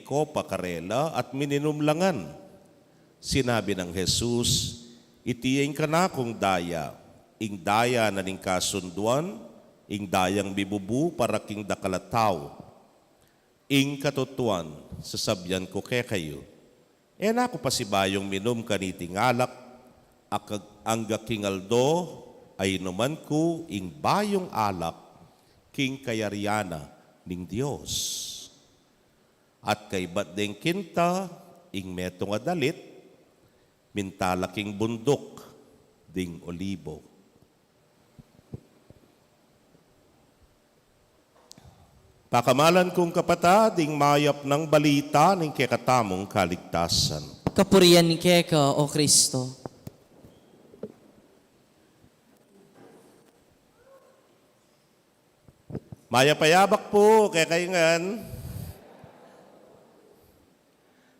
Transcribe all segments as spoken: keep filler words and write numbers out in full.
kopa karela at mininum la ngan. Sinabi nang Jesus, "Iti ya ing kanakung daya, ing daya na ning kasunduan, ing dayang mibubu para king dakal a tau. Ing katutuan, sasabian ku kekayu, e na ku pasibayung minum kaniting alak, ak-, angga king aldo a inuman ku ing bayung alak king kayarian na ning Dios." At kaybat deng kinta, ing metung a dalit, minta la king bunduk ding Olibo. Pakamalan kung kapatad, ing mayap nang balita ning kekatamung kaligtasan. Kapurian keka, O Kristo. Mayap a yabak pu kekayu ngan.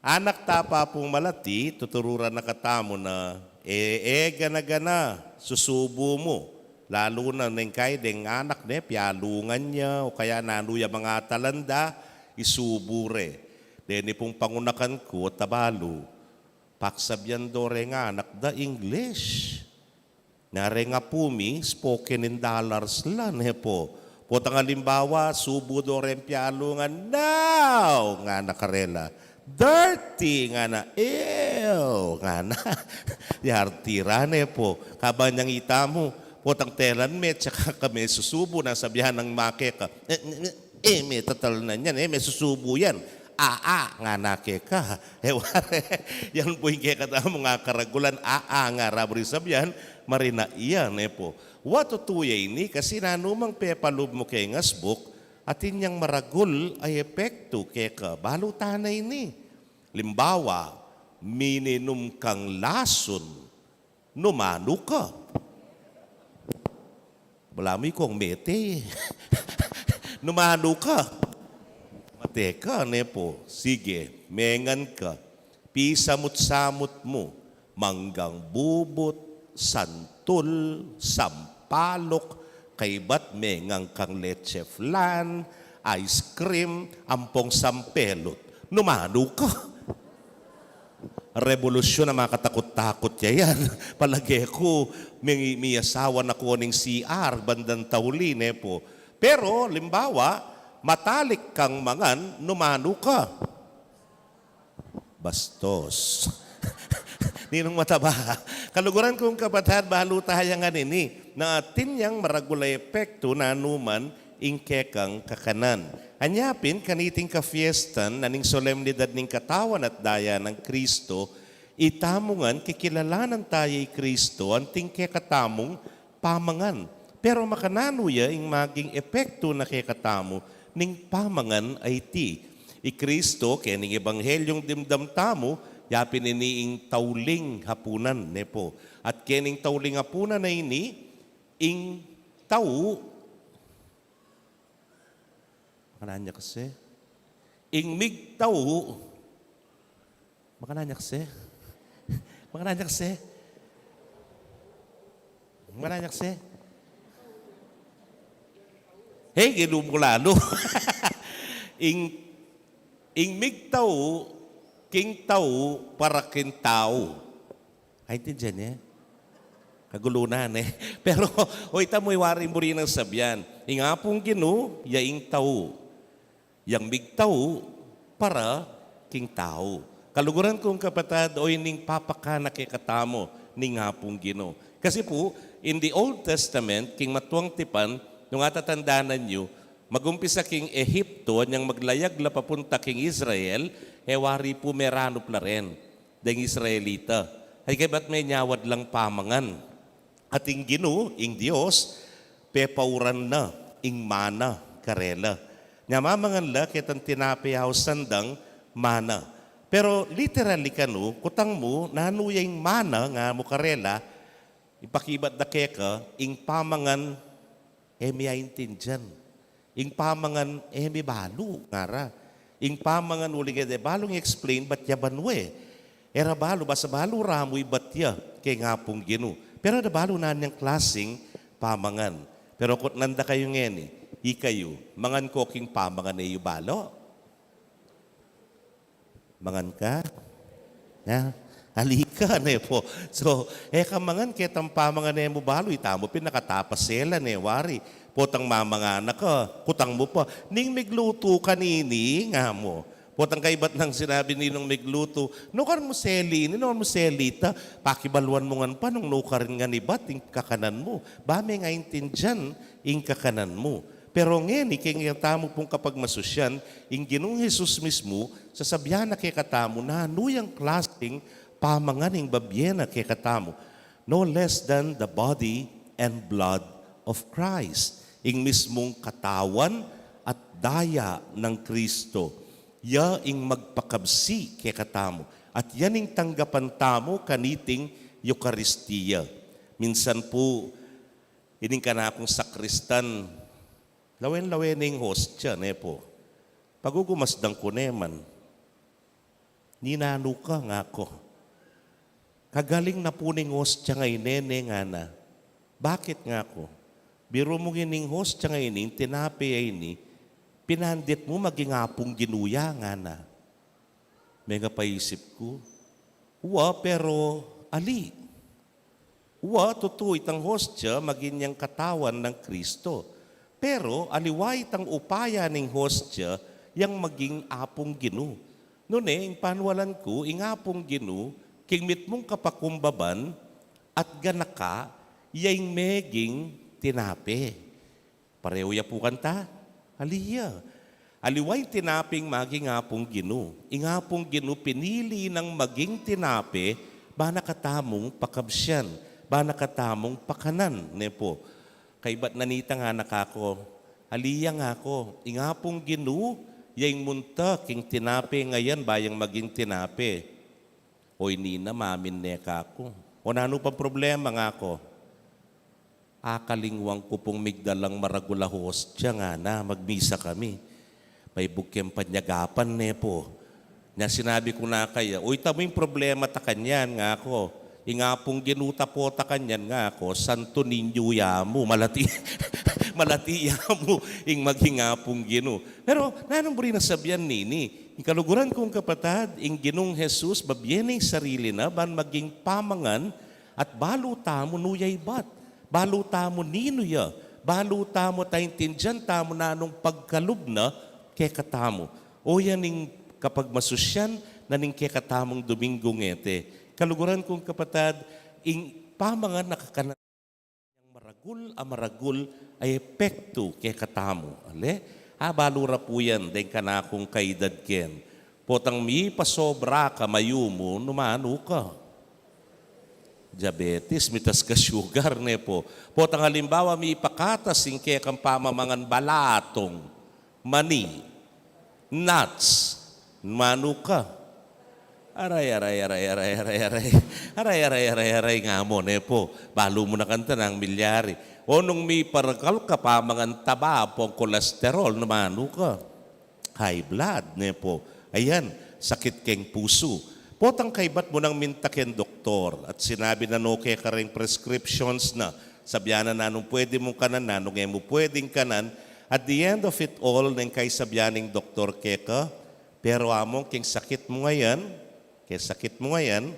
Anak, tapa pung malati, tutururan na katamu na, e, e gana-gana susubu mu. Lalu na neng kai deng anak ne, pialungan ya, o kaya nanu ya mangatalan da, isubu re. Deni pung pangunakan ku, o tabalu, paksabian do reng anak da English. Ngareng apu mi, spoken in dollars la, ne po. Potang alimbawa, subu do reng pialungan, "Now!" ngana karela. "Dirty!" ngana. "Ew!" ngana. Yarti ra, ne po. Kabang nyang itamu, potang telan me, tsaka kame susubu, na sabian nang make ka, "E, e, e, e, me tatalnan yan, e, me susubu yan." "A, a," ngana keka. E ware, yan pu ing kekatamung akaragulan, "A, a," ngara buri sabian, marina iyan, e pu. Wa tutu ya ini, kasi nanumang pepalub mu keng asbuk, atin yang maragul a epektu keka, balu ta na ini. Limbawa, mininum kang lasun, numanu ka. Balamu ikong mete. Numanu ka. Mate ka, ne po. Sige, mengan ka. Pisamut-samut mu. Manggang bubut, santul, sampaluk, kaybat mengan kang leche flan, ice cream, ampong sampelut. Numanu ka. Revolusyon a makatakut-takut ya yan. Palage ku, mi-, miyasawa na ku ning C R, bandang tauli, ne po. Pero, limbawa, matalik kang mangan, numanu ka. Bastos. Ninung mataba. Kaluguran kung kapatad, balu ta ya ngan ini, na atin yang maragul a epektu nanuman ing kekang kakanan. Anya pin, kaniting kafiestan na ning solemnidad ning katawan at daya nang Kristo, itamu ngan kikilalanan taya i Kristo anting kekatamung pamangan. Pero makananu ya ing maging epektu na kekatamu ning pamangan a iti? I Kristo, kening ebanghelyung dimdam tamu, yapin ini ing tauling hapunan, ne po. At kening tauling hapunan a ini, ing tau, makananu ya kasi? Ing migtau, makananu ya kasi? Makananu ya kasi? Makananu ya kasi? Hey, ginumu lalu. Ing, ing migtau, king tau, para king tau. Aintindian ye? Kagulu na, ne? Pero, o, ita mu, i wari buri nang sabian. Ing Apung Ginu, ya ing tau. Yang migtau para king tau. Kaluguran kung kapatad, o ining papakana kekatamu ning Apung Ginu. Kasi pu, in the Old Testament, king Matuang Tipan, nung atatandanan yu, magumpisa king Ehipto, anyang maglayag la papunta king Israel, e wari pu meranup la ren deng Israelita. Ay kaybat menyawad lang pamangan. At ing Ginu, ing Dios, pepauran na ing mana karela. Nya mamangan la ketang tinape ausan dang mana. Pero literally kanu, kutang mu, nanu ya ing mana nga mu karela, ipakibat da keka, ing pamangan e mi aintindian. Ing pamangan e mi balu, ngara. Ing pamangan uling e de balu ing explain, bat ya banue. E ra balu, basta balu ramu ibat ya keng Apung Ginu. Pero e da balu nanyang klasing pamangan. Pero kutnan da kayu ngeni, ikayu, mangan ko king pamangan e yu balu? Mangan ka? Ya? Ali ka, ne po. So, e ka mangan, ketang pamangan e mu balu, ita mu pin nakatapas e la, ne wari. Potang mamangan na ka, kutang mu pa, "Ning miglutu kanini?" nga mu. Potang kaibat nang sinabi ninung miglutu, "Nukarin mu seli ini, nukarin mu seli ita?" Pakibaluan mu ngan pa nung nukarin ngan ibat ing kakanan mu. Ba me ngan intindian ing kakanan mu. Pero ngeni, keng kekatamu pung kapagmasusyan, ing Ginung Jesus mismu, sasabian na kekatamu nanu yang klaseng pamangan ing babie na kekatamu. No less than the body and blood of Christ. Ing mismung katawan at daya nang Kristo. Ya ing magpakabsi kekatamu. At yan ing tanggapan tamu kaniting Eukaristia. Minsan pu, ining kanakung sakristan, lawen-lawen ing hostia, ne po. Pagugumasdan ku ne man. "Ninanu ka?" nga ku. "Kagaling na pu ning hostia ngeni, nene," ngana. "Bakit?" nga ku. "Biru mu ngan ining hostia ngeni, ing tinape a ini, pinandit mu maging Apung Ginu ya," ngana. Mengapaisip ku, "Wa, pero ali." Wa, tutu itang hostia maging yang katawan nang Kristo. Pero aliwa itang upaya ning hostia yang maging Apung Ginu. Nune, ing panwalan ku, ing Apung Ginu, king mitmung kapakumbaban at ganaka, ya ing meging tinape. Pareho ya pu kanta? Ali ya. Aliwa ing tinapeng maging Apung Ginu. Ing Apung Ginu pinili nang maging tinape, ba na katamung pakabsian, ba na katamung pakanan, ne po. Kaibat na nita ngana kaku, "Ali ya," nga ku, "ing Apung Ginu, ya ing munta king tinape, ngana ba yang maging tinape." "O ini na, mamin ne kaku." "O nanu pang problema?" nga ku. "Akalingwan ku pung migdalang maragul a hostia," ngana, "magmisa kami. May bugke panyagapan," ne po. Nya sinabi ku na kaya, "O ita mu ing problema ta kanyan," nga ku. "Ing Apung Ginu ta po ta kanyan," nga ku, "Santo Niño ya mu, malati, malati ya mu ing maging Apung Ginu." Pero nanung buri na sabian nini, ing kaluguran kung kapatad, ing Ginung Jesus, babie ne ing sarili na, ban maging pamangan, at balu tamu nu ya ibat, balu tamu ninu ya, balu tamu at aintindian tamu nanung pagkalub na kekatamu. O yan ing kapagmasusyan na ning kekatamung Domingo ngeni. Kaluguran kung kapatad, ing pamangan na kakanan yang maragul a maragul a epektu kekatamu. Ale? A, balu ra pu yan deng kanakung kaedad ken. Potang mipasobra ka mayumu, numanu ka? Diabetes, mitas ka sugar, ne po. Potang alimbawa, mipakatas ing kekang pamamangan balatung, mani, nuts, numanu ka? Aray, aray, aray, aray, aray, aray. Aray, aray, aray, aray, nga mu, ne po. Balu mu na kanita nang milyari. O nung miparakal ka pamangan taba, ampong kolesterol, numanu ka? High blood, ne po. Ayan, sakit keng pusu. Potang kaibat mu nang minta keng doktor at sinabi na no keka ring prescriptions na, sabian na nanung pwede mung kanan, nanung e mu pwedeng kanan. At the end of it all, neng kasabian ning doktor keka, "Pero among keng sakit mu ngayan, keng sakit mu ngayan,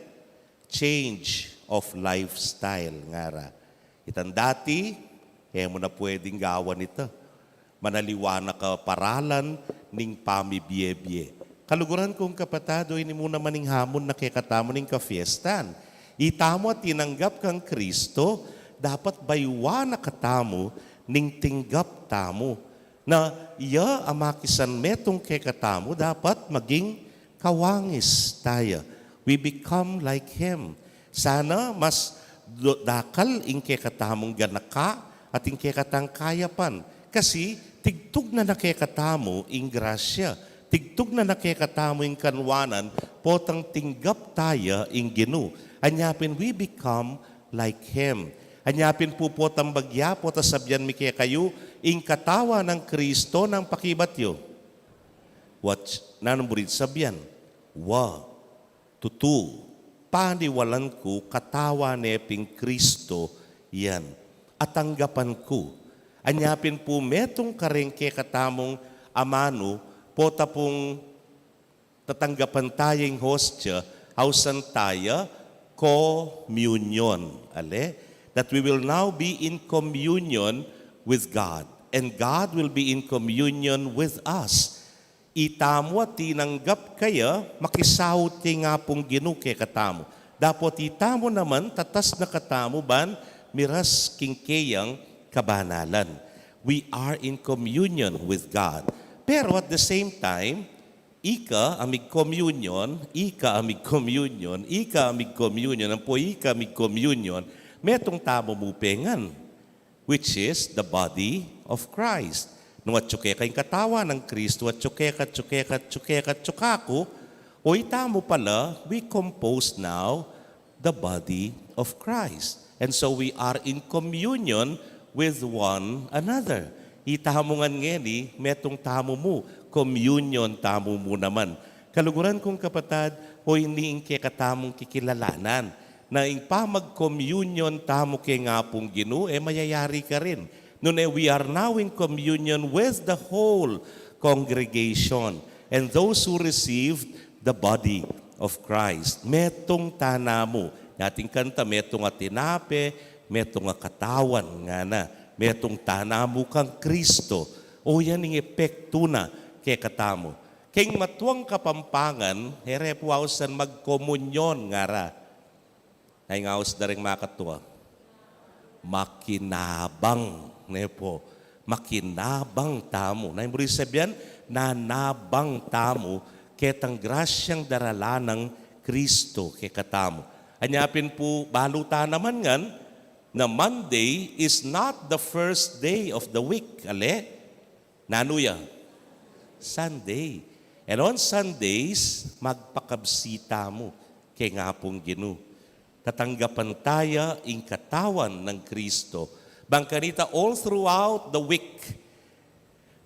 change of lifestyle," ngara. "Itang dati, e mu na pwedeng gawan ita. Manaliwa na ka paralan ning pamibie-bie." Kaluguran kung kapatad, o ini mu naman ing hamun na kekatamu ning kafiestan. Itamu a tinanggap kang Kristo, dapat bayuan na katamu ning tinggap tamu. Na iya a makisanmetung kekatamu, dapat maging kawangis taya. We become like Him. Sana mas do-, dakal ing kekatamung ganaka at ing kekatang kayapan. Kasi tigtug na na kekatamu ing grasya. Tigtug na na kekatamu ing kanwanan, potang tinggap taya ing Ginu. Anya pin we become like Him. Anya pin pu potang bagya, pota sabian mi kekayu, ing katawan nang Kristo nang pakibat yu. What? Nanung buri sabian? Wa, tutu, paniwalan ku, katawan ne pin Kristo yan. At tanggapan ku. Anya pin pu metung kareng kekatamung amanu, pota pung tatanggapan taya ing hostia, ausan taya communion. Ale? That we will now be in communion with God. And God will be in communion with us. Itamu a tinanggap kaya, makisaut ya ing Apung Ginu kekatamu. Dapot itamu naman, tatas na katamu ban miras king keyang kabanalan. We are in communion with God. Pero at the same time, ika a migcommunion, ika a migcommunion, ika a migcommunion, ampo ika a migcommunion, metung tamu mu pengan, which is the body of Christ. Nung atyu keka ing katawan nang Kristo, atyu keka, atyu keka, atyu keka, atyu kaku, o itamu pala, we compose now the body of Christ. And so we are in communion with one another. Itamu ngan ngeni, metung tamu mu, communion tamu mu naman. Kaluguran kung kapatad, o ini ing kekatamung kikilalanan na ing pamag-communion tamu keng Apung Ginu, e mayayari karin. Nune, we are now in communion with the whole congregation and those who received the body of Christ. Metung tana mu. Ating kanta, metung a tinape, metung a katawan, ngana. Metung tana mu kang Kristo. O yan ing epektu na kekatamu. Keng matuang Kapampangan, e re pu ausan magkomunyon, ngara. Ay, ing aus da reng makatua, makinabang, ne pu. Makinabang tamu. Na ing buri sabian, nanabang tamu ketang grasyang daralan nang Kristo kekatamu. Anya pin pu, balu ta naman ngan na Monday is not the first day of the week. Ale? Nanu ya? Sunday. And on Sundays, magpakabsi tamu keng Apung Ginu. Tatanggapan taya ing katawan nang Kristo. Bang kanita, all throughout the week,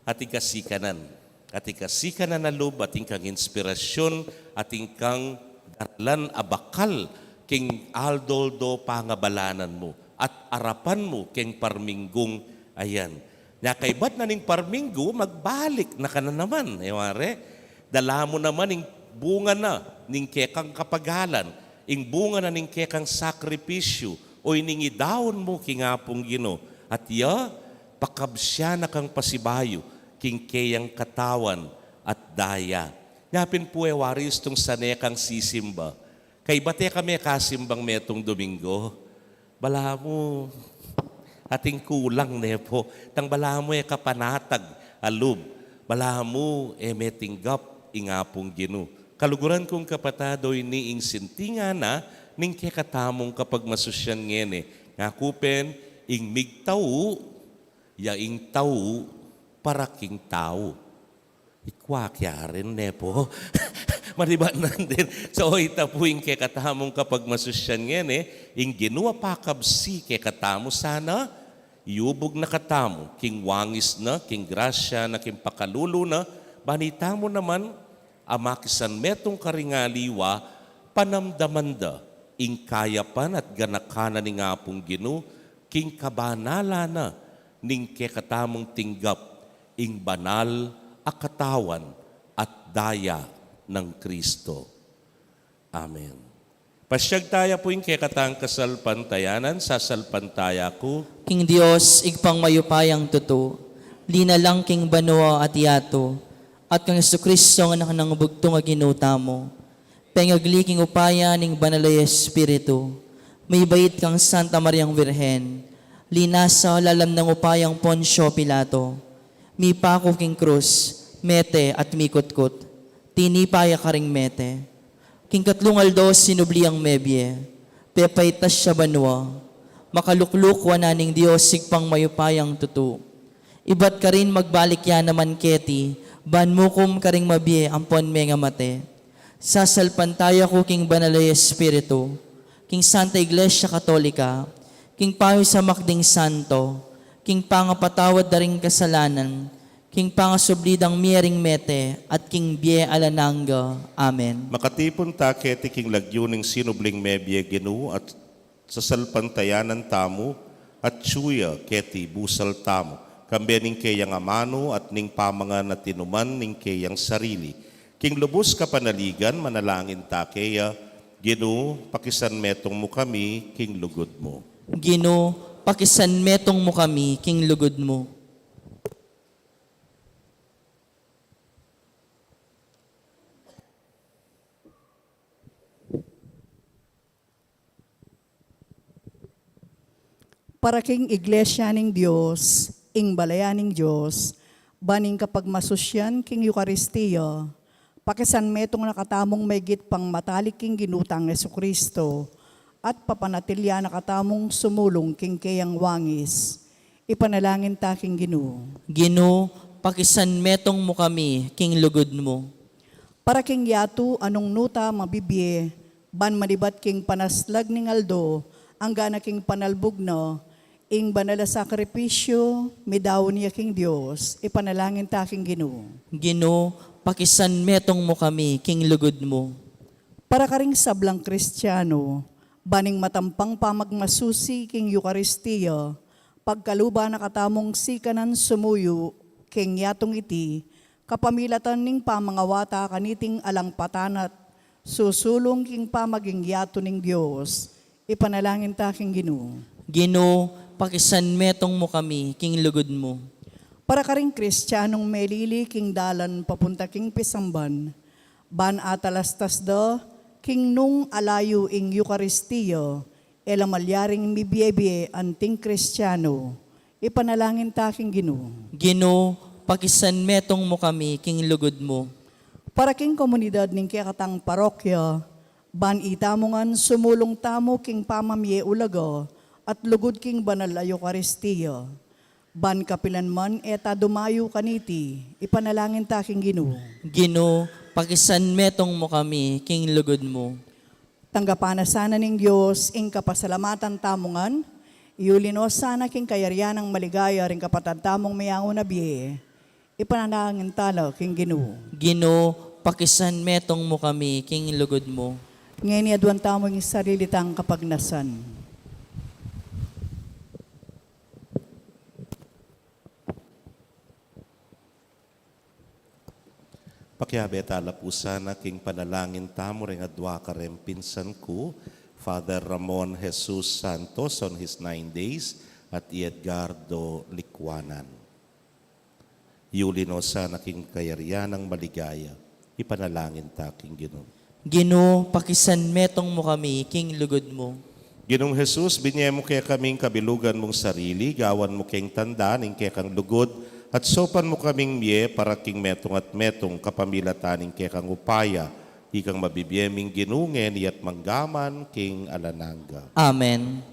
atin kasikanan. Atin kasikanan a lub, atin kang inspirasyon, atin kang daralan a bakal king aldo-aldo pangabalanan mu at arapan mu keng parminggung ayan. Nya kaybat na ning parminggu, magbalik na ka na naman. E ware, dala mu naman ing bunga na ning kekang kapagalan, ing bunga na ning kekang sakripisyu, o ining idaun mu king Apung Ginu. At ya, pakabsyan na kang pasibayu king keyang katawan at daya. Nya pin pu, e wari istung sane kang sisimba. Kaybat e ka mekasimbang metung Domingo. Balamu atin kulang, ne pu. Tang balamu e ka panatag a lub. Balamu e metinggap ing Apung Ginu. Kaluguran kung kapatad, o ini ing sintingan na ning kekatamung kapagmasusyan ngeni. Ngaku pin, ing migtau, ya ing tau para king tau. Ikwa kya rin, ne pu. Manibat nandin. So, ita pu ing kekatamung kapagmasusyan ngeni, ing Ginu a pakabsi kekatamu sana, iyubug na katamu king wangis na, king grasya na, king pakalulu na, ban itamu naman a makisan metung karing aliwa, panamdaman da ing kayapan at ganaka na ning Apung Ginu, king kabanalan na ning kekatamung tinggap ing banal a katawan at daya nang Kristo. Amen. Pasyag taya pu ing kekatang kasalpantayanan, sasalpantaya ku. King Dios, Ibpang mayupayang tutu, linalang king banua at yatu, at kang Jesucristo, anak nang bugtung a Ginu tamu, pengagli king upaya ning Banal a Espiritu, mibait kang Santa Mariang Virgen, linasa lalam nang upayang Poncio Pilato, mipaku king krus, mete at mikutkut, tinipa ya karing mete. King katlung aldo sinubli yang mebie, pepaitas ya banua, makalukluk wanan ning Dios Ibpang mayupayang tutu. Ibat karin magbalik ya naman keti, ban mukum karing mabie ampon mengamate. Sasalpantaya ku king Banal a Espiritu, king Santa Iglesia Katolika, king payu sa makding santo, king pangapatawad da ring kasalanan, king pangasubli dang mie ring mete, at king bie alang angga. Amen. Makatipun ta keti king lagyu ning sinubling mebie, Ginu, at sasalpantayanan tamu, at atyu ya keti busal tamu, kambe ning keyang amanu at ning pamangan at inuman ning keyang sarili. King lubus kapanaligan, manalangin ta keya, Ginu, pakisanmetung mu kami king lugud mu. Ginu, pakisanmetung mu kami king lugud mu. Para king Iglesia ning Dios, ing balayan ning Dios, ban ing kapagmasusyan king Eukaristia, pakisanmetung na katamung maigit pang matalik king Ginu tang Jesucristo, at papanatilian na katamung sumulung king keyang wangis. Ipanalangin ta king Ginu. Ginu, pakisanmetung mu kami king lugud mu. Para king yatu a nung nu ta mabibie, ban manibat king panaslag ning aldo, angga na king panalbug na, ing banal a sakripisyu, midaun ya king Dios, ipanalangin ta king Ginu. Ginu, pakisanmetung mu kami king lugud mu. Para karing sablang Kristiano, ban ing matampang pamagmasusi king Eukaristia, pagkaluban na katamung sikanan sumuyu king yatung iti, kapamilatan ning pamangawata kaniting alang patanat, susulung king pamaging yatu ning Dios, ipanalangin ta king Ginu. Ginu, pakisanmetung mu kami king lugud mu. Para karing Kristianong melili king dalan papunta king pisamban, ban atalastas da king nung alayu ing Eukaristia, e la malyaring mibie-bie anting Kristiano, ipanalangin ta king Ginu. Ginu, pakisanmetung mu kami king lugud mu. Para king komunidad ning kekatang parokya, ban itamu ngan sumulung tamu king pamamie ulaga at lugud king banal a Eukaristia. Ban kapilan man e ta dumayu kaniti, ipanalangin ta king Ginu. Ginu, pakisanmetung mu kami king lugud mu. Tanggapan na sana ning Dios ing kapasalamatan tamu ngan, iuli no sana king kayarian nang maligaya ring kapatad tamung meyangu na bie. Ipanalangin ta la king Ginu. Ginu, pakisanmetung mu kami king lugud mu. Ngeni aduan tamu ing sarili tang kapagnasan. Pakiabe ta la pu sana king panalangin tamu ring adua kareng pinsan ku, Father Ramon Jesus Santos on his nine days, at i Edgardo Likwanan. Iuli no sana king kayarian nang maligaya, ipanalangin ta king Ginu. Ginu, pakisanmetung mu kami king lugud mu. Ginung Jesus, binie mu kekaming kabilugan mung sarili, gawan mu keng tanda ning kekang lugud, at saupan mu kaming mie para king metung at metung kapamilatan ning kekang upaya, ikang mabibie ming Ginu, ngeni at manggaman king alang angga. Amen.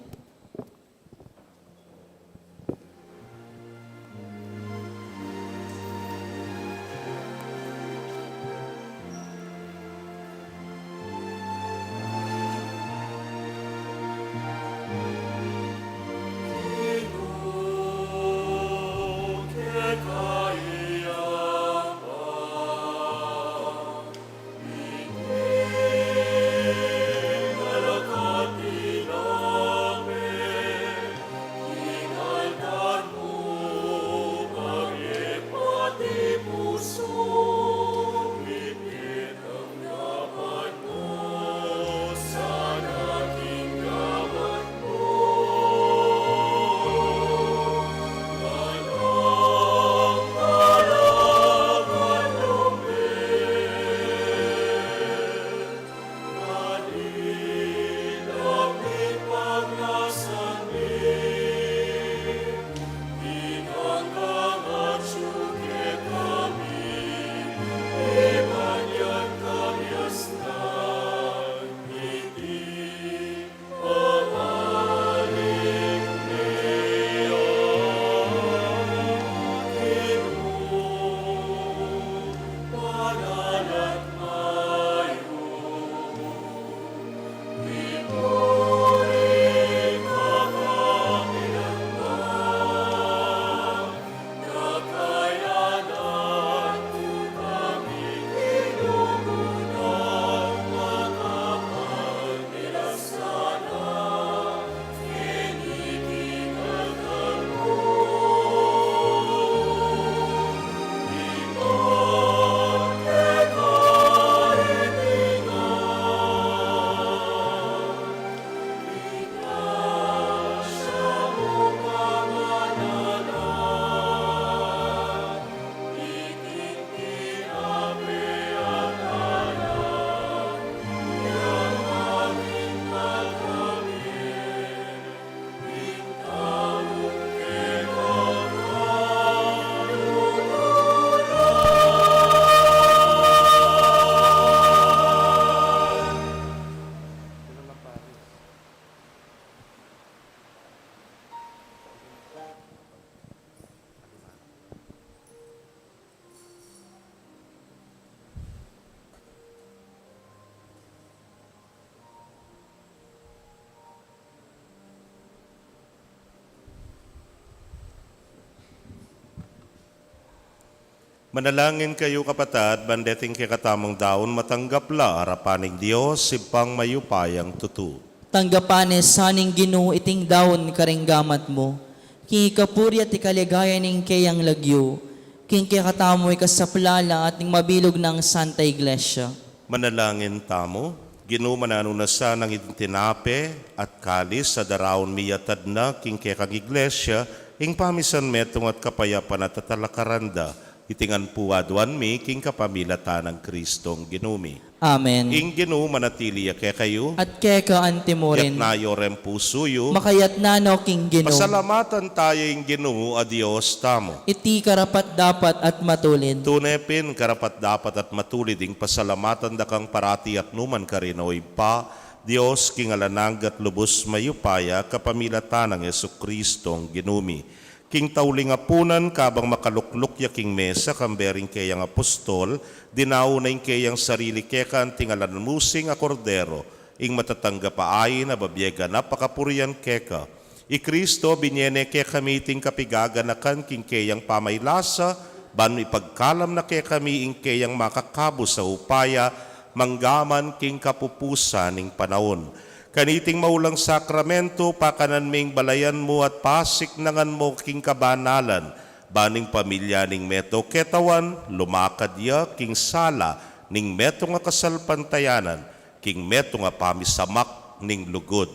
Manalangin kayu, kapatad, ban deting kekatamung daun matanggap la arapan ning Dios, Ibpang mayupayang tutu. Tanggapan ne sa ning Ginu iting daun karing gamat mu, king ikapuri at ikaligaya ning keyang lagyu, king kekatamu ikasaplala at ning mabilug nang Santa Iglesia. Manalangin tamu. Ginu, mananu na sanang ing tinape at kalis a daraun mi at adna king kekang Iglesia, ing pamisan metung at kapayapan at tatalakaran da, iti ngan pu aduan mi king kapamilatan nang Kristong Ginu mi. Amen. Ing Ginu manatili ya kekayu. At keka antimurin. Iyatas yu reng pusu yu. Makayatas no king Ginu. Pasalamatan tayu ing Ginu a Dios tamu. Iti karapat-dapat at matulid. Tune pin karapat-dapat at matulid ing pasalamatan da kang parati at nukarin man, O Ibpa, Dios king alang angga at lubus mayupaya, kapamilatan nang Jesucristong Ginu mi. King tauling apunan, kabang makalukluk ya king mesa kambe ring keyang apostol, dinaun na ing keyang sarili keka anting alang musing a Kordero, ing matatanggap a ain a babie ganap a kapurian keka. I Kristo, binie ne kekami iting kapigaganakan king keyang pamaylasa, ban ipagkalam na kekami ing keyang makakabus a upaya, manggaman king kapupusan ning panaun. Kaniting maulang sakramento, pakanan ming balayan mu at pasiknangan mu king kabanalan, ban ing pamilya ning meto ketawan, lumakad ya king sala ning metung a kasalpantayanan, king metung a pamisamak ning lugud.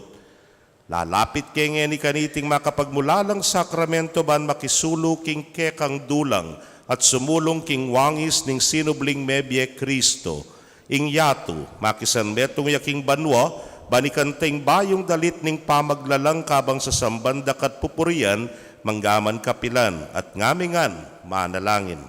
Lalapit ke ngeni kaniting makapagmulalang sakramento ban makisulu king kekang dulang at sumulung king wangis ning sinubling mebie Kristo. Ing yatu, makisan metung ya king banua, ban ikanta ing bayung dalit ning pamaglalang kabang sasamban da ka at pupurian, manggaman kapilan at ngamingan manalangin.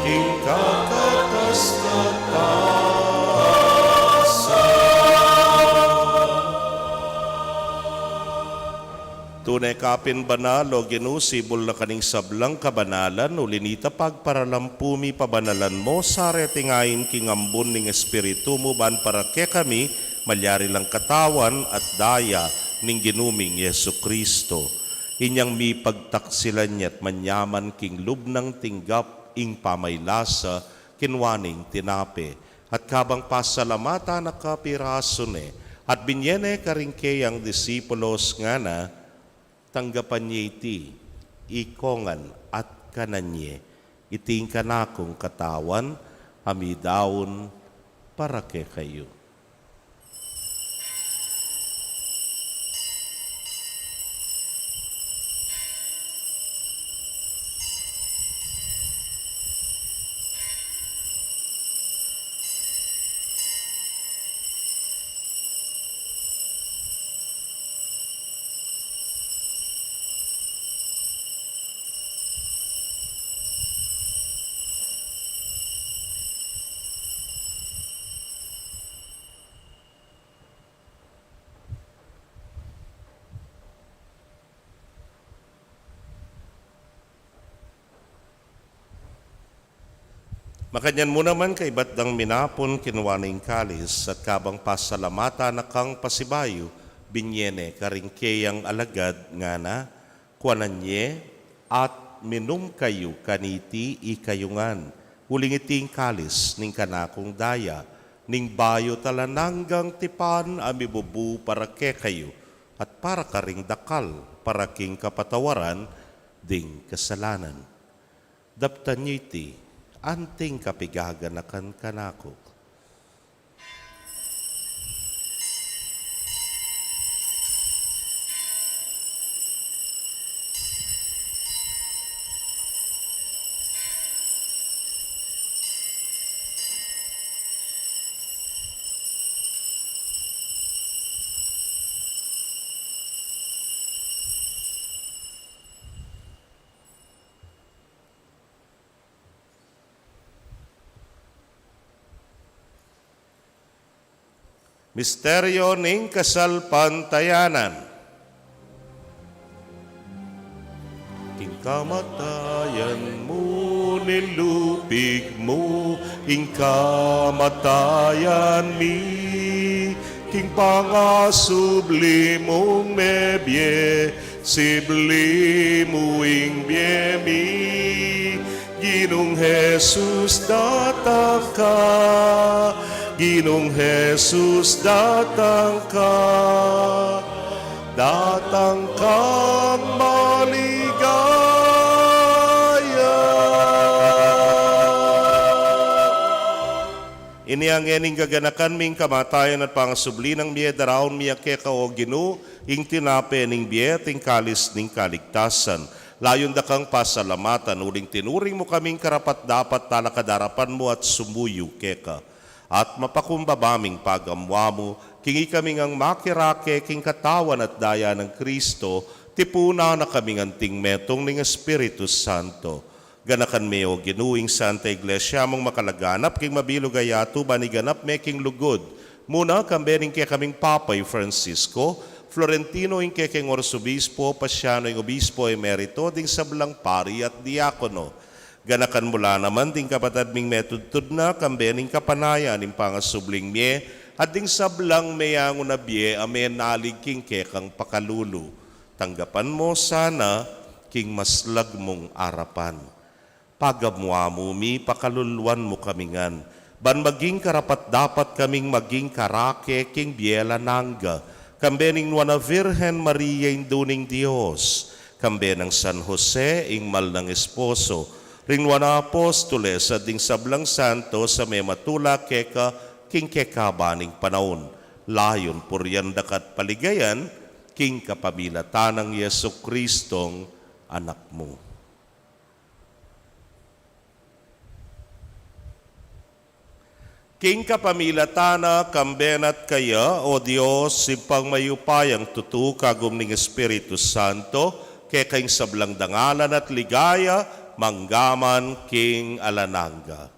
King kakatas-katasan. Tune ka pin banal, O Ginu, sibul na ka ning sablang kabanalan, uli nita pagparalampu mi pabanalan mo sa reting ain king ambun ning Espiritu mu ban para kekami malyari lang katawan at daya ning Ginu ming Jesucristo. Inyang mipagtaksilan ya't manyaman king lub nang tinggap ing pamaylasa, kinua ne ing tinape, at kabang pasalamatan na ka pirasu ne, at binie ne karing keyang disipulos ngana, tanggapan ye iti ikongan at kanan ye, iti ing kanakung katawan a midaun para kekayu. Makanyan mu naman kaibat dang minapun, kinua ne ing kalis, at kabang pasalamatan na kang pasibayu, binie ne karing keyang alagad, ngana, kuanan ye, at minum kayu kaniti ikayu ngan, uling iti ing kalis ning kanakung daya, ning bayu at alang anggang tipan a mibubu para kekayu at para karing dakal, para king kapatawaran ding kasalanan. Daptan yu iti, anting kapigaganakan kanaku. Misteryo ning kasalpantayanan. King kamatayan mu, nilupig mu ing kamatayan mi, king pangasubli mung mebie, sibli mu ing bie mi. Ginung Jesus, datang ka. Ginung Jesus, datang ka. Datang kang maligaya. Ini ngeni ing gaganakan mi, ing kamatayan at pangasubli nang mie, daraun mi keka, o Ginu, ing tinape ning bie at ing kalis ning kaligtasan. Layun da kang pasalamatan, uling tinuring mu kaming karapat-dapat talakad king arapan mu at sumuyu keka. At mapakumbaba ming pagamuan mu, king ikami ngang makirake king katawan at daya nang Kristo, tipunan na kaming anting metung ning Espiritu Santo. Ganakan me, o Ginu, ing Santa Iglesia mung makalaganap king mabilug a yatu, ban iganap me king lugud mu na, kambe ning kekaming Papa i Francisco, Florentino ing kekeng Arsobispo, Paciano ing Obispo Emerito, ding sablang pari at diakono. Ganakan mu la naman ding kapatad ming metudtud na, kambe ning kapanayan ning pangasubling mie, at ding sablang meyangu na bie a menalig king kekang pakalulu. Tanggapan mu sana king maslag mung arapan. Pagamuan mu mi, pakaluluan mu kami ngan, ban maging karapat-dapat kaming maging karake king bie alang angga, kambe ning Nuan a Virgen Maria, Indu ning Dios, kambe nang San Jose, ing mal nang esposo, ring nuan a apostoles, at ding sablang santos a mematula keka king kekaban ning panaun, layun purian da ka at paligayan, king kapamilatan nang Jesucristong Anak mu. King kapamilatan na, kambe na at kaya, o Dios, Ibpang mayupayang tutu, kagum ning Espiritu Santo, keka ing sablang dangalan at ligaya, mangga man king alang angga.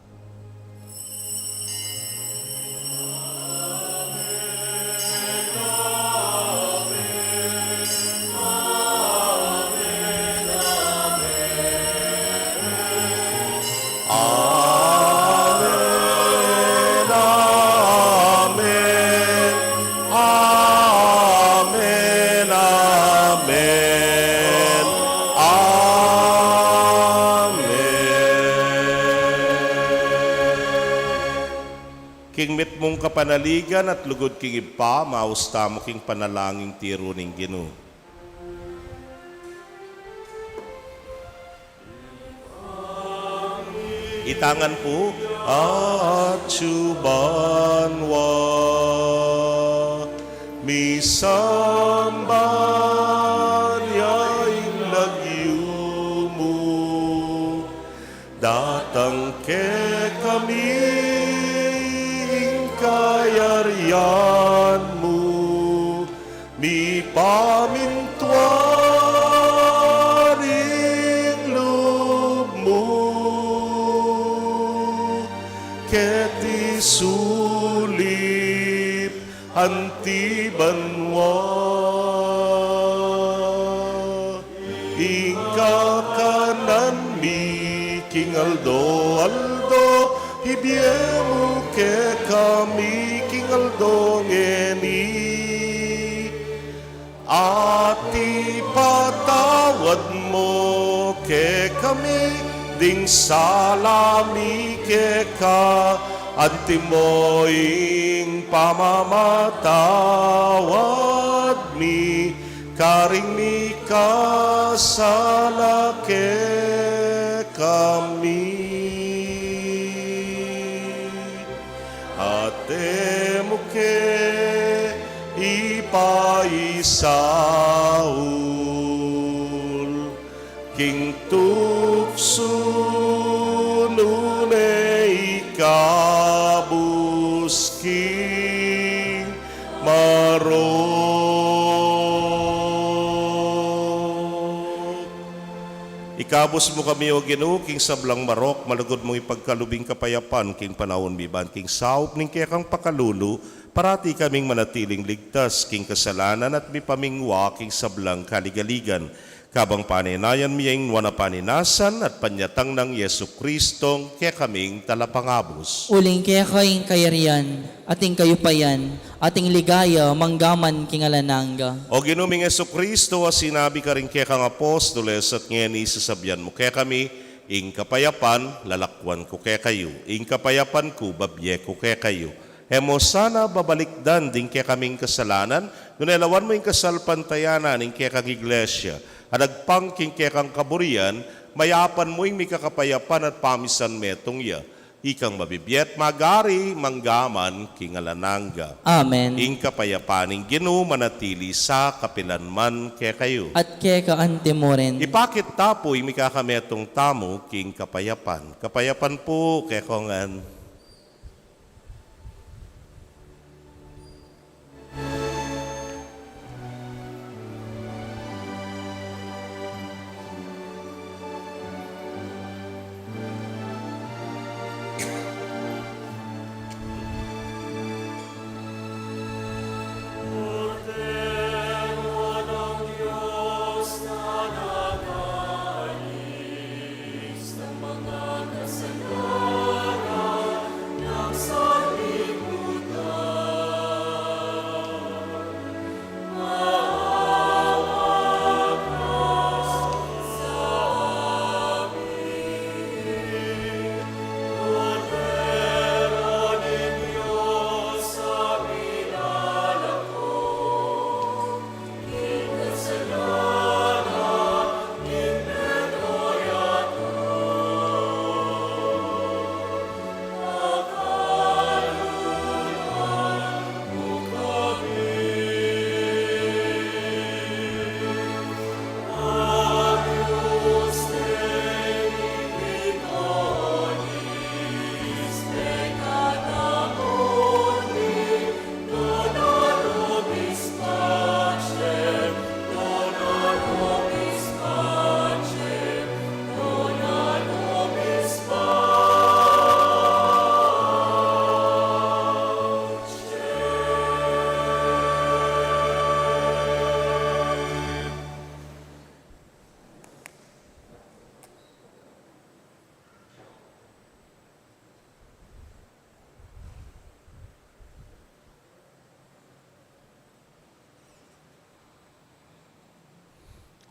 Amen, amen, amen, amen. King mitmung kapanaligan at lugud king Ibpa, maus tamu king panalangin tiru ning Ginu. Itang ngan pu. Atyu banua, misamban ya ing lagyu mu, datang kekami ing kayarian mu, mipamintuan ing lub mu keti sulip anti banua. Ing kakanan mi king aldo-aldo, ibie mu kekami king aldo ngeni. At ipatawad mu kekami ding sala mi keka, anti mo ing pamamatawad mi Karing mikasala kekami, at e mu ke ipaisaul king tuksu, nune ikabus king marok. Ikabus mu kami, O Ginu, king sablang marok, malugud mung ipagkalub ing kapayapan king panaun mi ban king saup ning kekang pakalulu, parati kaming manatiling ligtas king kasalanan at mipamingwa king sablang kaligaligan. Kabang paninayan mi ing nuan a paninasan at panyatang nang Jesucristong kekaming Talapangabus. Uling keka ing kayarian, at ing kayupayan, at ing ligaya, manggaman king alang angga. O Ginu ming Jesucristo, a sinabi karing kekang apostoles, at ngeni sasabian mu kekami, ing kapayapan lalakwan ku kekayu, ing kapayapan ku babie ku kekayu. E mu sana babalikdan ding kekaming kasalanan, nune lawan mu ing kasalpantayanan ning kekang Iglesia, a agpang king kekang kaburian, mayapan mu ing mikakapayapan at pamisan metung ya. Ikang mabibie at magari manggaman king alang angga. Amen. Ing kapayapan ning Ginu manatili sa kapilan man kekayu. At keka anti mu rin. Ipakit ta pu ing mikakametung tamu king kapayapan. Kapayapan pu kekongan.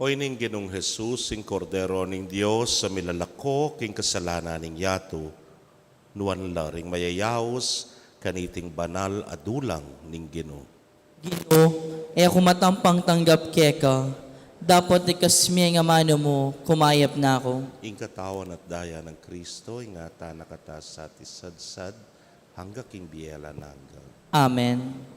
O ini ing Ginung Jesus, ing Kordero ning Dios, a milalako king kasalanan ning yatu, nuan la ring mayayaus kaniting banal a dulang ning Ginu. Ginu, e ku matampang tanggap keka, dapot ikas me ing amanu mu, kumayap na ku. Ing katawan at daya nang Kristo, ingatan na kata sa at isadsad, angga king bie alang angga. Amen.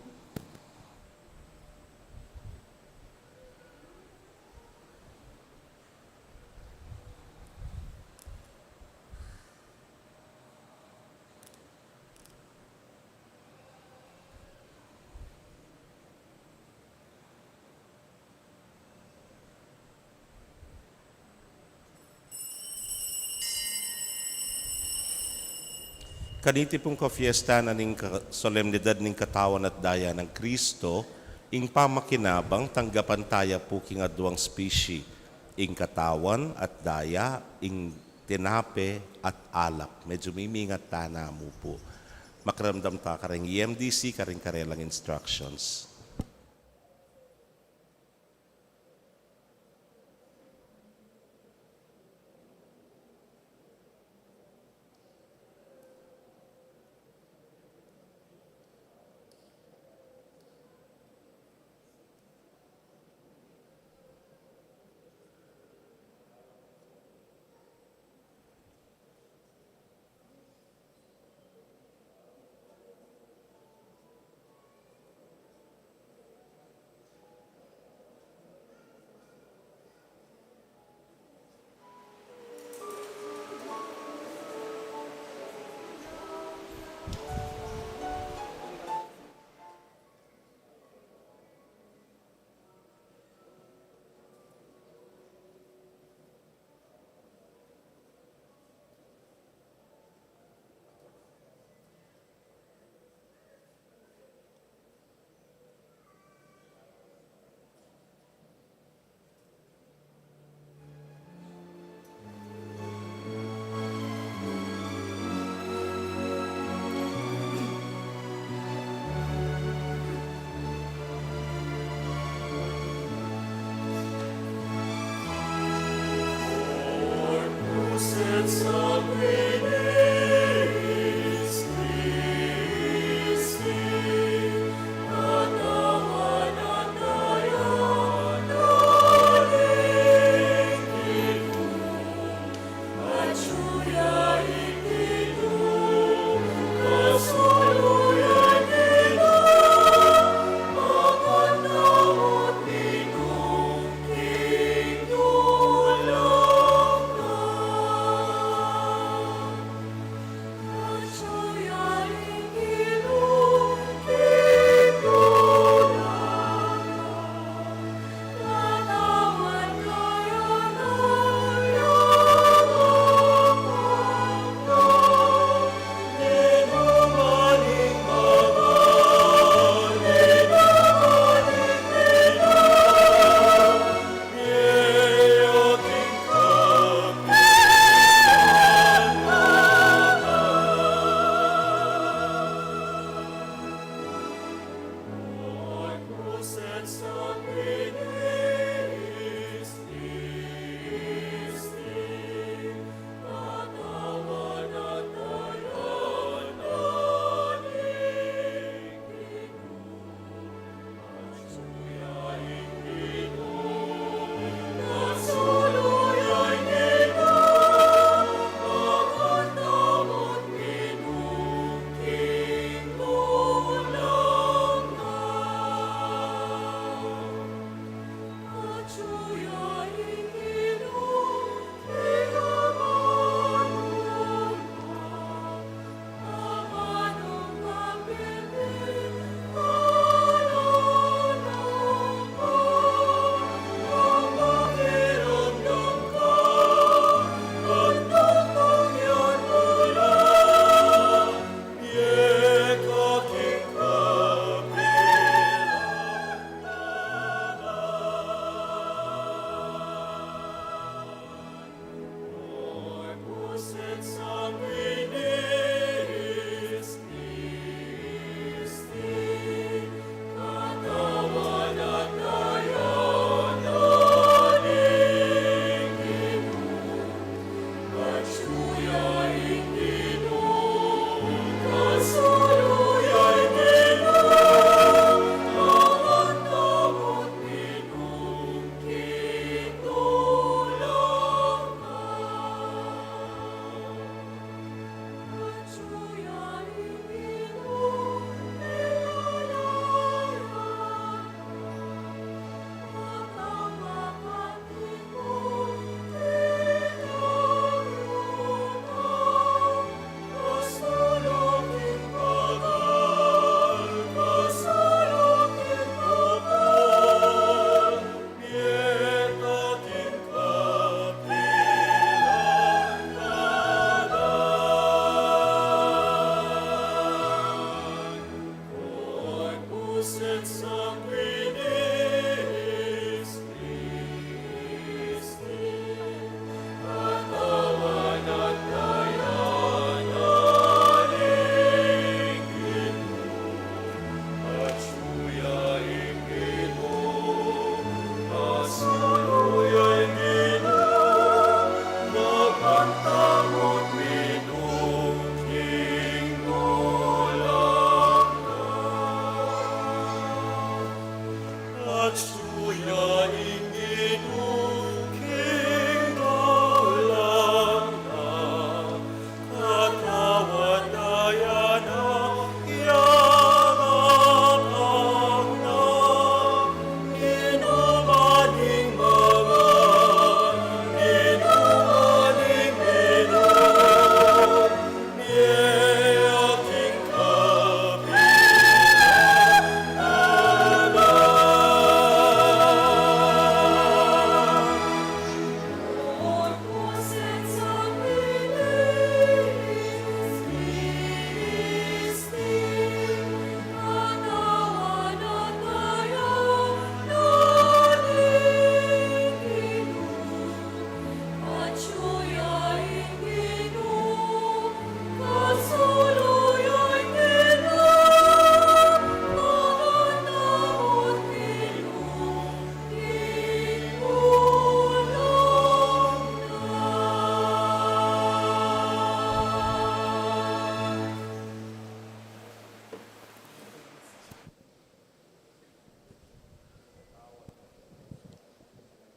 Kaniti pung kafiestan ning ka-, solemnidad ning katawan at daya nang Kristo, ing pamakinabang tanggapan taya pu king aduang spesye, ing katawan at daya, ing tinape at alak. Medyo mimingat tana mu pu. Makiramdam ta karing E M D C, karing karelang instructions.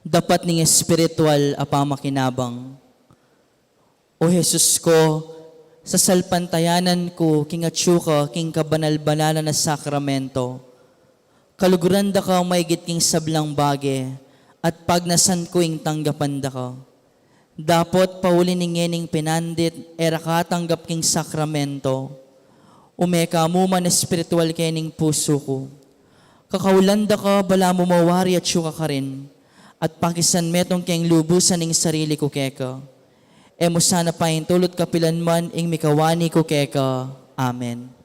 Dapat ning espiritual a pamakinabang. O Jesus ko, sasalpantayanan ku king atsu ka king kabanal-banalan a sakramento. Kaluguran da ka maigit king sablang bage, at pagnasan ku ing tanggapan da ka. Dapot pauli ning ngening pinandit, e ra ka tanggap king sakramento. Ume ka mu man espiritual kening pusu ku. Kakaulan da ka balamu mawari atsu ka karin, at pakisan metung keng lubusan ing sarili ku keka. E mu sana paintulut kapilan man ing mikawani ku keka. Amen.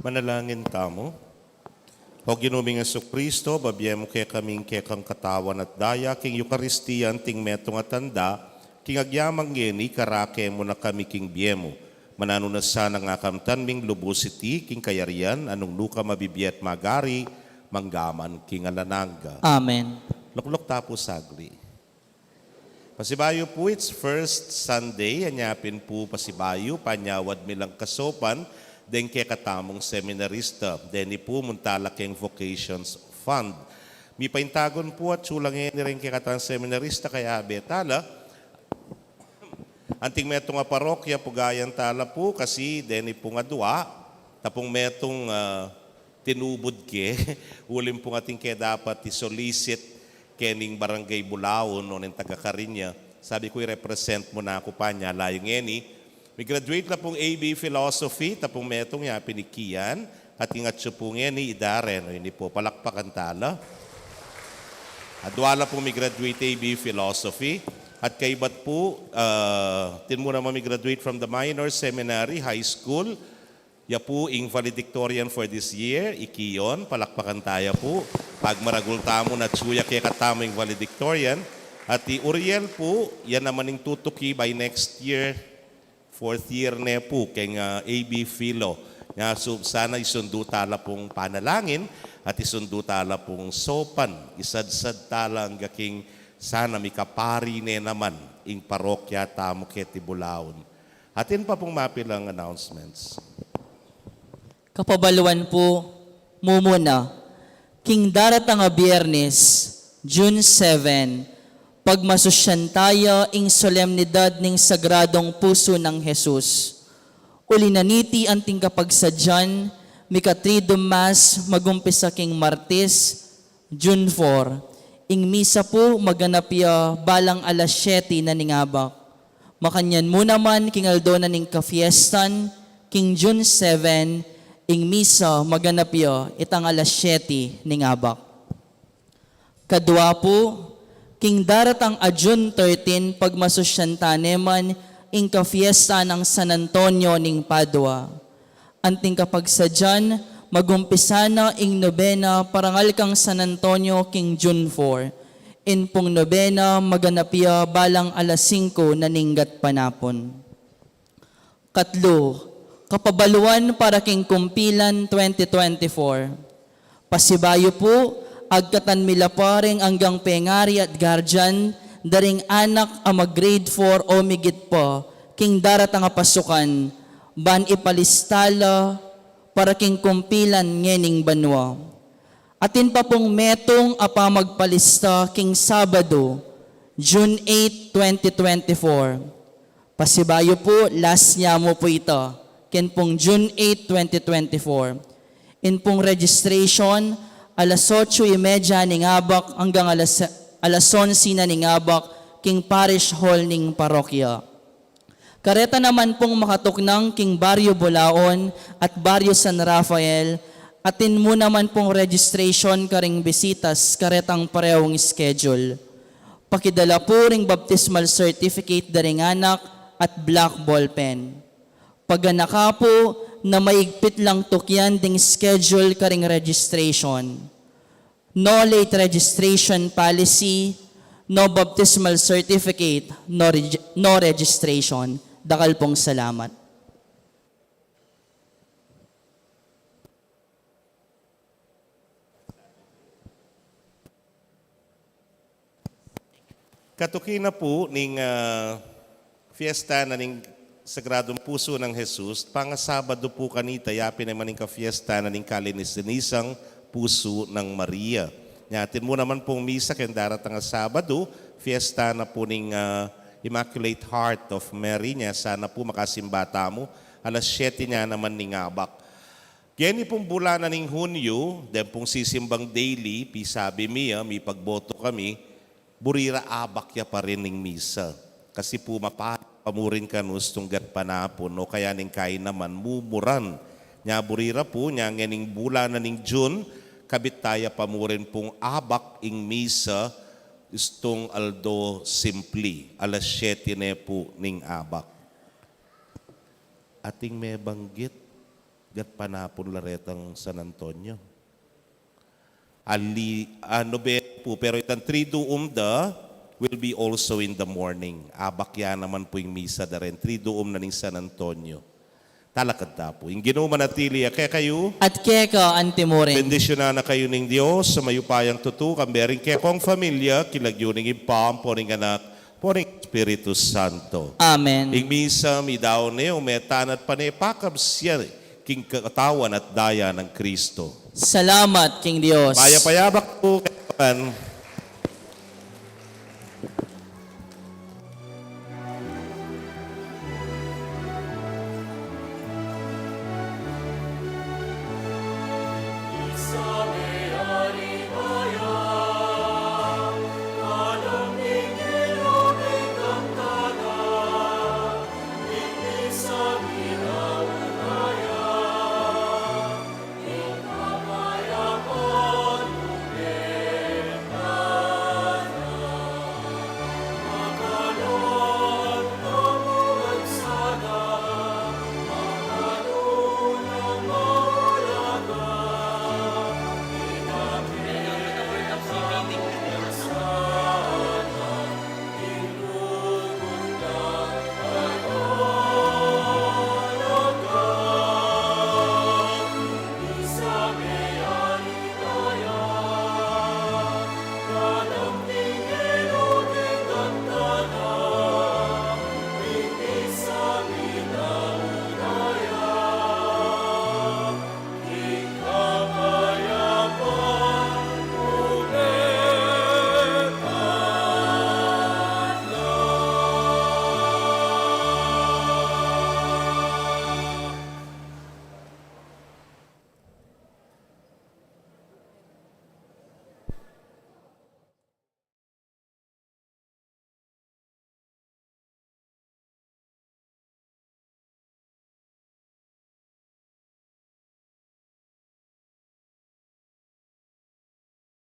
Manalangin tamu. O Ginu ming Jesucristo, babie mu kekami ing kekang katawan at daya king Eukaristia anting metung a tanda, king agyamang ngeni karake mu na kami king bie mu. Mananu na sana ing akamtan ming lubus iti king kayarian a nung nuka mabibie at magari mangga man king alang angga. Amen. Lukluk ta pu sagli. Pasibayu pu, it's first Sunday, anya pin pu pasibayu, panyawad mi lang kasaupan deng kekatamung seminarista, deni pu munta la keng Vocations Fund. Mipaintagun pu atsu la ngeni reng kekatang seminarista, kayabe tala. Anting metung a parokya, pugayan tala pu, kasi deni pung adua, tapung metung, ah, tinubud ke, uling pung atin ke dapat i-solicit kening Barangay Bulaon, o ning taga-Carina. Sabi ku, i-represent mu na ku pa, nya layu ngeni. Mi-graduate la pung A B Philosophy, tapung metung ya pin i Kian, at ing atsu pu ngeni i Darren, o ini pu, palakpakan tala. Adua la pung mi-graduate A B Philosophy, at kaybat pu, ah, atin mu naman mi-graduate from the Minor Seminary High School, ya pu ing valedictorian for this year, i Kion, palakpakan ta ya pu. Pagmaragul tamu na atsu ya kekatamu ing valedictorian. At i Uriel pu, ya naman ing tutuki by next year, fourth year ne pu, keng, ah, A B Philo. Nya su-, sana isundu tala pung panalangin, at isundu tala pung saupan, isadsad tala angga king sana mikapari ne naman ing parokya tamu keti Bulaon. Atin pa pung mapilang announcements. Kapabaluan pu, mumuna, king daratang a Biernes, June seven, pagmasusyan taya ing solemnidad ning Sagradong Pusu nang Jesus. Uli na niti anting kapagsadyan, Mika-Triduum Mass magumpisa king Martes, June four. Ing misa pu maganap ya balang alas siyete na ning abak. Makanyan mu naman king aldo na ning kafiestan, king June seven, ing misa maganap ya itang alas siyete ning abak. Kadua pu, king daratang a June thirteen, pagmasusyan ta ne man ing kafiesta nang San Antonio ning Padua. Anting kapagsadyan, magumpisa na ing nobena parangal kang San Antonio king June four. Ing pung nobena maganap ya balang alas singko na ning gatpanapun. Katlu, kapabaluan para king kumpilan twenty twenty-four. Pasibayu pu, agkatan mi la pa ring anggang pengari at guardian da ring anak a mag-grade four o migit pa king daratang a pasukan, ban ipalista la para king kumpilan ngening banua. Atin pa pung metung a pamagpalista king Sabadu, June eight, twenty twenty-four. Pasibayu pu, last nya mu pu ita, ken pung June eight, twenty twenty-four. Ing pung registration, alas otso y media ning abak anggang alas, alas onse na ning abak king parish hall ning parokya. Kareta naman pung makatuknang king Baryo Bulaon at Baryo San Rafael, atin mu naman pung registration karing bisitas karetang parehung schedule. Pakidala pu ring baptismal certificate da ring anak at black ball pen. Paganaka pu na maigpit lang tukyan ding schedule karing registration. No late registration policy, no baptismal certificate, no reg-, no registration. Dakal pung salamat. Katuki na pu ning, ah, fiesta na ning Sagradung Pusu nang Jesus, pangasabadu pu kanita, yapin naman ning kafiesta na ning Kalinis-linisang Pusu nang Maria. Nya atin mu naman pung misa ken daratang a Sabadu, fiesta na pu ning, ah, Immaculate Heart of Mary. Nya sana pu makasimba tamu alas siyete nya naman ning abak. Geni pung bulan na ning Hunyu, den pung sisimbang daily, pisabi mi, ah, mipagboto kami, buri ra abak ya pa rin ing misa. Kasi pu mapalad pa mu rin kanu istung gatpanapun, o kaya ning kain naman mumuran. Nya buri ra pu, nya ngening bulan na ning June, kabit ta ya pa mu rin pung abak ing misa, istung aldo simpli, alas siyete ne pu ning abak. Ating mebanggit, gatpanapun la retang San Antonio. Ali, ah, nobena pu, pero itang Triduum da will be also in the morning. Abak ya naman pu ing misa da ren, Triduum na ning San Antonio. Talakad ta pu. Ing Ginu manatili ya kekayu. At keka anti mu rin. Bendisyunan na kayu ning Dios a mayupayang tutu, kambe ring kekong familia, king lagyu ning Ibpa, ampo ning Anak, ampo ning Espiritu Santo. Amen. Ing misa midaun ne, ume tana at pane pakabsian king katawan at daya nang Kristo. Salamat king Dios. Mayap a abak pu kekayu.